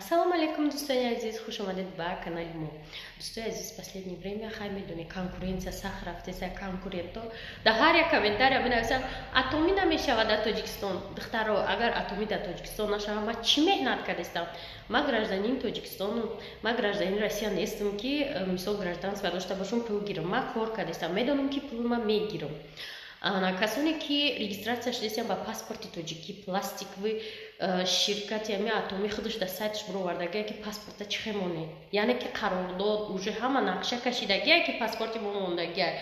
Ассалому алайкум, дӯстони азиз, хуш омадед ба канали мо. Дӯстои азиз, последнее время, хай, медонед, конкуренция сахт рафтеса. Конкуренто дар ҳар як комментария менависанд: «Атомӣ намешавад дар Тоҷикистон». Духтаро, агар атомӣ дар Тоҷикистон нашавад, ман чӣ меҳнат кардестам? Ман гражданини Тоҷикистонам, ман гражданини Россия нестам, ки мисол гражданство дошта бошам, пул гирам. Ман кор кардестам, медонам, ки пул ман мегирам. Касоне ки регистрация шудастиям ба паспорти тоҷикӣ пластиковый, ширкати ами атомӣ худаш дар сайташ буровардагия, ки паспорта чӣ хел монед, яъне ки қарордод уже ҳама нақша кашидагия, ки паспорти мо мондагия.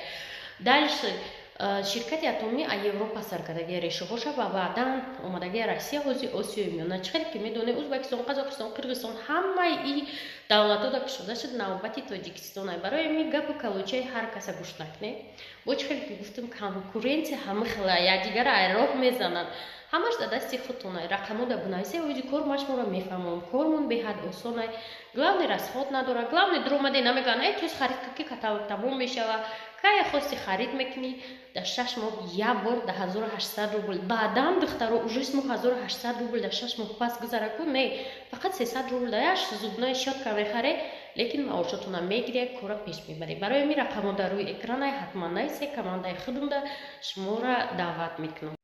Дальше, ширкати атомӣ а Европа сар кардагия решаҳоша ва баъдан омадагия Россия, ҳози Осиёи Миёна. Чӣ хеле ки медонед, Узбекистон, Қазоқистон, Қирғизистон, ҳамаи и давлатҳо да кушода шуд, навбати Тоҷикистон. Барои ами гапу калочаи ҳар каса гӯш накунед. Бо чӣ хеле ки гуфтам, конкуренция ҳама хела, якдигара айроҳ мезананд. Ҳамаш дар дасти худтонай. Рақамо да бинависе, оиди кор ма шуморо мефаҳмам. Кормон беҳад осонай, главный расход надора, главный дуромаде намегӯянд: «Эй, тез харид, ки тамом мешава». Кае хости харид мекунӣ, дар 6 моҳ як бор дар 1800 рубл. Баъдан, духтаро, уже мо 1800 рубл дар 6 моҳ пас гузара ку не, фақат 300 рубл дар як зубная щётка мехаре, лекин маошотона мегиред, кора пеш мебаред. Барои ами рақамо дар рӯи экранай, ҳатман найсе, командаи худумда шуморо даъват мекунам.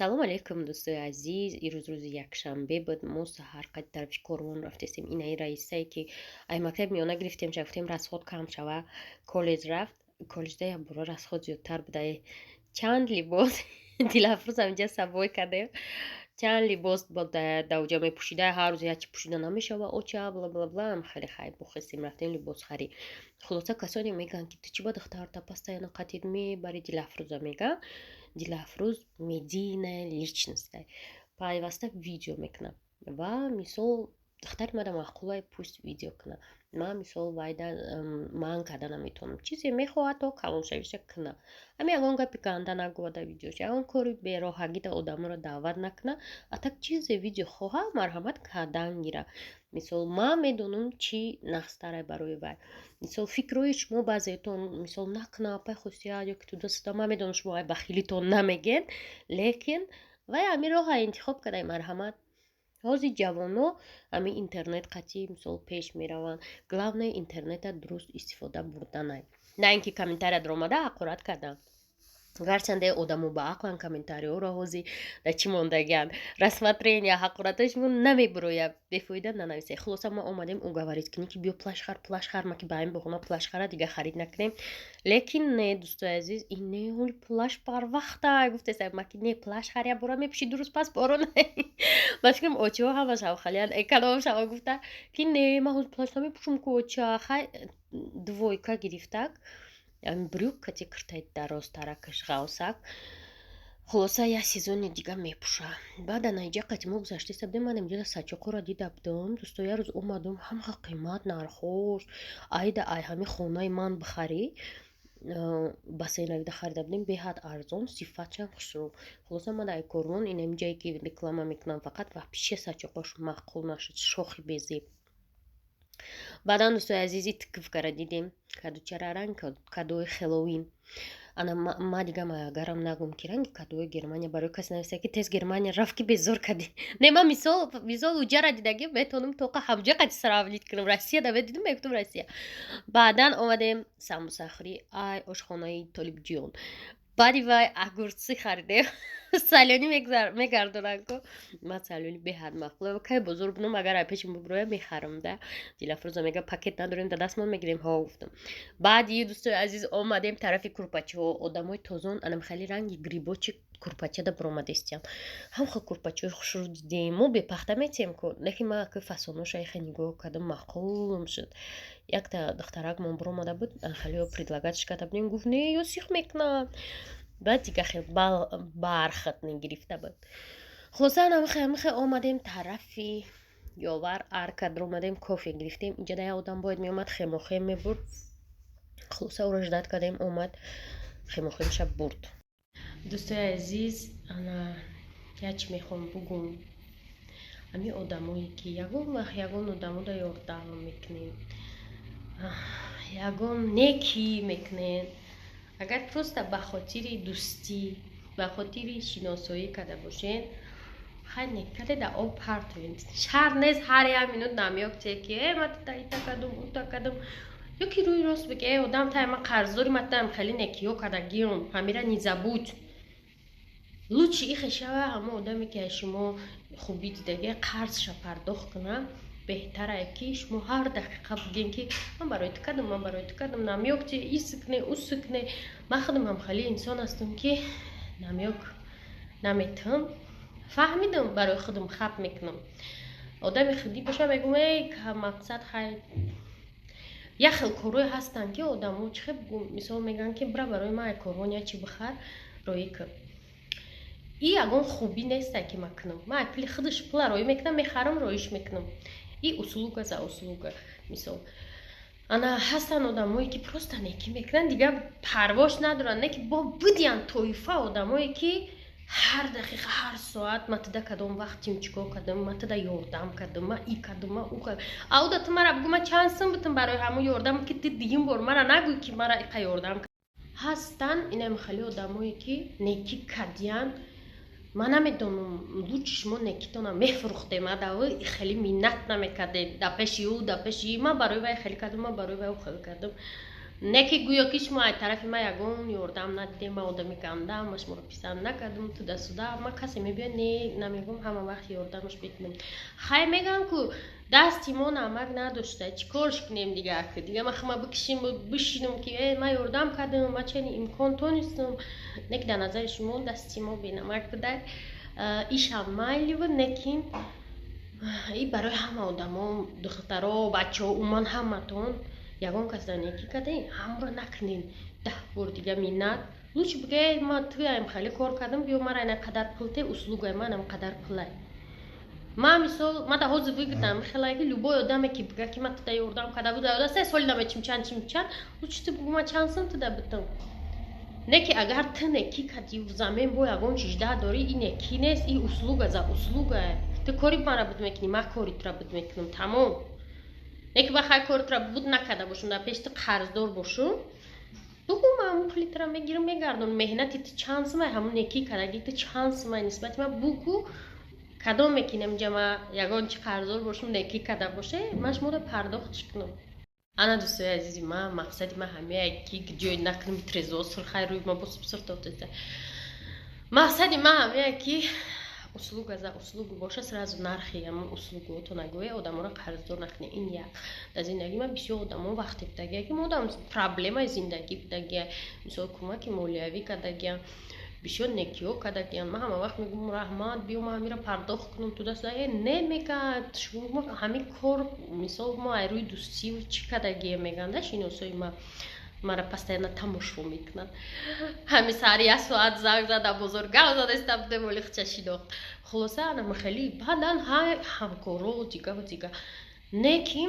Салому алейкум, дӯстои азиз. Ирӯз рӯзи якшанбе буд. Мо саҳар қади тарафи корвон рафтестем. Инаи раисае, ки ай мактаби миёна гирифтем, ша гуфтем, расход кам шава, коллеҷ рафт. Коллеҷда якбора расход зиёдтар буда. Чанд либос Дилафрӯзам инҷа сабой кардем, чанд либос даоҷа мепӯшида, ҳар рӯз якчи пӯшида намешава, оча, бла бла бла. Хеле хай, бухестем, рафтем либосхарӣ. Хулоса, касоне мегӯянд, ки ту чӣ ба духтарта постоянно қатид мебари, Дилафрӯза мегӯянд. Дилафрӯз медийная личность, пайваста видео мекунад ва мисол духтари мада маъқулай, пусть видео кунад. Ман мисол вайда манъ карда наметавонам. Чизе мехоҳад, то калоншавиша кунад. Ҳами ягон гапи ганда нагӯяд дар видеош, ягон кори бероҳагӣ да одаморо даъват накунад, а так чизе видео хоҳад, марҳамат, кардан гира. Мисол, ман медонам, чӣ нағзтарай барои вай. Мисол, фикрҳои шумо, баъзеетон, мисол, накуна, апай хусусият ё ки ту дастда, ман медонам, шумо ай бахилитон намегӯед, лекин вай ҳамин роҳа интихоб кардай, марҳамат. Ҳозир ҷавонҳо ҳамин интернет қатъи мисол пеш мераванд. Главное, интернета дуруст истифода бурданай, на ин ки комментария даромада ҳақорат кардан. Гарчанде одамо ба ақлан, комментариҳоро ҳозир дар чӣ мондагианд, рассмотрения, ҳақоратҳои шумо намебурояд, бефоида нанависед. Хулоса, мо омадем уговорить кунем, ки биё, плащ хар, плащ хар, ма ки ба ҳамин баҳона плащ хара, дигар харид накунем. Лекин не, дӯстои азиз, ин не, ҳоли плащ барвақта гуфтеса, ма ки не, плащ хар, як бора мепӯши, 2 рӯз пас борон. Ба фикрам, очаҳо ҳамаш ҳавхалиянд, эконом шава гуфта, ки не, ман ҳозир плащ намепӯшам ку, оча. Хай, двойка гирифтак, брюк кати киртаи дарозтаракаш ғавсак. Хулоса, як сезони дига мепӯша. Баъд анаиҷа қати мо гузаштеста будем, ман инҷа сачоқҳоро дида будам. Дӯсто, як рӯз омадам, ҳамақа қимат нархош. Айда ай ҳами хонаи ман бихарӣ, бассейнавида харида будем, беҳад арзон, сифатшам хушрӯ. Хулоса, ман ай корвон, инами ҷое ки реклама мекунам, фақат вообще сачоқҳош маъқул нашуд, шохи безеб. Баъдан, дӯстои азизи, тыковкара дидем, кадучара, ранг кадои Хэллоуин. Ана ма дига агарам нагум, ки ранги кадои Германия. Барои касе нависта, ки тез Германия рафт, ки безор кардӣ. Не, ман мисол уҷара дидагӣ, метавонам тоқа ҳамҷа қати сравнить кунам. Россия да медидим, мегуфтам Россия. Баъдан омадем самбусахӯрӣ ай ошхонаи Толибҷиён. Баъди вай огурцы харидем, солёный мегардонанд ку. Ман солёный беҳад маъқул. Кай бозор бунам, агар ай пеши буброя, мехарам да. Дилафрӯза мега: «Пакет надорем, да дастмон мегирем». Ҳо, гуфтам. Баъди, дӯстои азиз, омадем тарафи курпачаҳо. Одамои тозон анам хеле ранги грибочи курпачада баромадестиям. Ҳамха курпачаҳои хушрӯ дидем. Мо бепахта метиҳем ку, лекин ман ака фасоноша ихе нигоҳ кардам, маъқулам шуд. Якта духтаракмон баромада буд, хелео предлагать карда будем, гуфт: «Не, ё сих мекунад». Баъд дига хел бархатный гирифта буд. Хулоса, намихе омадем тарафи Ёвар, арка даромадем, кофе гирифтем. Инҷа як одам бояд меомад, хемохем мебурд. Хулоса, ӯро ждать кардем, омад, хемохемша бурд. Дӯстои азиз, ана як чӣ мехоҳам бугум. Ҳамин одамое, ки ягон вақт ягон одамода ёрдам мекунед, ягон некӣ мекунед. Агар просто ба хотири дӯстӣ, ба хотири шиносоӣ карда бошен, хай, не каде да об партоен, шарт нест ҳар як минут намёк те, ки э, ма та ита кардум, ута кардум, ё ки рӯи рост бигӣ: э, одам, тай ма қарздори, ма таам хеле некиё кардагиём, ҳамира не забудь. Лучше ихе шава, ҳама одаме, ки аз шумо хубӣ дидагия, қарзша пардохт куна, беҳтарае, ки шумо ҳар дақиқа бигем, ки ман барои ту кардам, ман барои ту кардам, намёк те, исикне, усикне. Ман худам ҳам хеле инсон ҳастам, ки намёк наметам, фаҳмидам, барои худам хаб мекунам. Одами худӣ боша, мегӯм: эй, мақсад, хай, як хел корҳое ҳастанд, ки одамо, чӣ хел, мисол, мегӯянд, ки бира, барои ман корвон як чи бихар, роӣ кун. И ягон хубӣ несте, ки ман кунам. Ман пули худаш пула роӣ мекунам, мехарам, роиш мекунам. И услуга за услуга, мисол. Ана ҳастанд одамое, ки просто некӣ мекунанд, дигар парвош надоранд. Не ки бо будиян тоифа одамое, ки ҳар дақиқа, ҳар соат: ма туда кадом вақтим чӣ кор кардам, ма туда ёрдам кардам, ма и кардам, ма у кардам. Ауда ту мара бугӯ, ма чанд сум бутум барои ҳамун ёрдам, ки ту дуюм бор мара нагӯй, ки мара иқа ёрдам. Ҳастанд инам хеле одамое, ки некӣ кардиян. Ман намедонам, лучше шумо некитона мефурӯхтем, адав хеле миннат намекардем да пеши ӯ, да пеши ман барои вай хеле кардам, ман барои вай хеле кардам. Не ки гӯё ки шумо ай тарафи ман ягон ёрдам надидем, ман одами гандам, ман шуморо писанд накардам, туда-сюда. Ман касе мебиёд, не намегӯм, ҳама вақт ёрдамаш мекунам. Хай, мегӯям, ку дасти мо намак надошта, чӣ корш кунем дигар? Дига ман хама бикишим, бишинам, ки э, ман ёрдам кардам, ман чени имкон тонистам. Не ки дар назари шумо дасти мо бенамак буда, ишам майливу некин и барои ҳама одамо, духтаро, бачаҳо, умуман ҳаматон, ягон кас дар некӣ кардем, ҳамро накунем 10 бор дига миннат. Лучше биге: ма туяем хеле кор кардам, биё, мара ина қадар пул те, услугай ман ам қадар пулай. Ма, мисол, ма да ҳозир выгодам хелае, ки любой одаме, ки бига, ки ма туда ёрдам карда буда, 3 соли намечим, чанд, чим, чанд. Лучше ту бугу, ма чанд сум туда битам. Не ки агар ту некӣ кардӣ, взамен бо ягон чижда дорӣ, и некӣ нест, и услуга за услуга. Ту кори мара буд мекунӣ, ман кори тура буд мекунам, тамом. Не ки ба хай кори тура буд накарда бошум, дар пеши ту қарздор бошум, бугу: ман ҳамун пули тура мегирам, мегардонам. Меҳнати ту чанд сумай, ҳамун некӣ кардаги ту чанд сумай нисбати ман, бугу. Кадом мекунем ҷа, ма ягон чи қарздор бошум, некӣ карда боше, ман шуморо пардохт чӣ кунам? Ана, дӯстои азизи ман, мақсади ман ҳамяе, ки ҷой накунам, трезо сурхай рӯи ма босуб суртотеса. Мақсади ман ҳамяе, ки услуга за услугу боша, сразу нархи ҳамун услугуото нагӯе, одаморо қарздор накунӣ. Ин як. Дар зиндагӣ ман бисёр одамо вақте будагия, ки модам проблемаи зиндагӣ будагия, мисол, кӯмаки молиявӣ кардагия, бисёр некиҳо кардагиян. Ман ҳама вақт мегӯм: раҳмат, биё, ман ҳамира пардохт кунам, туда-сюда. Э, не, мегӯяд, шумо ҳамин кор, мисол, мо ай рӯи дӯстию чӣ кардагия, мегӯянд. Шиносои ма мара постоянно тамошо мекунад. Ҳами саҳари як соат занг зада, бозор гав задаиста будем, оли хича шинохт. Хулоса, анама хеле баъдан ҳамкоро, дигаву дига. Не ки,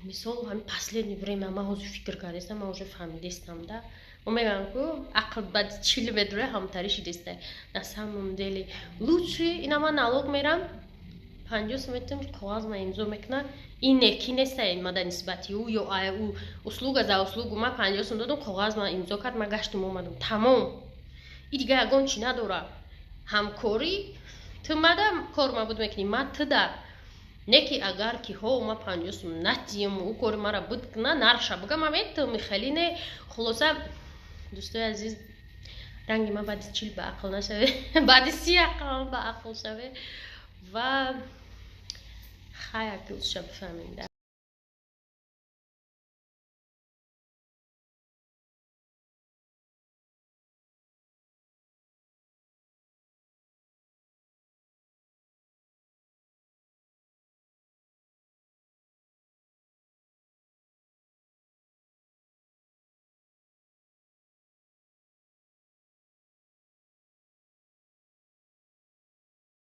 мисол, ҳами последнее время ман ҳозир фикр кардастам, ман уже фаҳмидастам да. Мегӯям, ку ақл баъди 40 метра ҳамтарӣ шидаста. На самом деле лучше ина ман налог мерам, 50 сум метам, коғаз ма имзо мекунам. Ин некӣ неста мада нисбати ӯ ё ӯ, услуга за услугу. Ман 50 сум додам, коғаз ма имзо кард, ман гаштум, омадам, тамом. И дига ягон чӣ надора. Ҳамкорӣ, ту мада кор ма буд мекунӣ, ма туда. Не ки агар ки ҳо, ма 50 сум натием, ӯ кори мара буд куна, нархша буга, ма метам, хеле не. Хулоса, дӯстои азиз, ранги ман баъди 40 ба ақл нашаве, баъди 30 ақл ба ақл шаве ва хай, акилша бифаҳмем.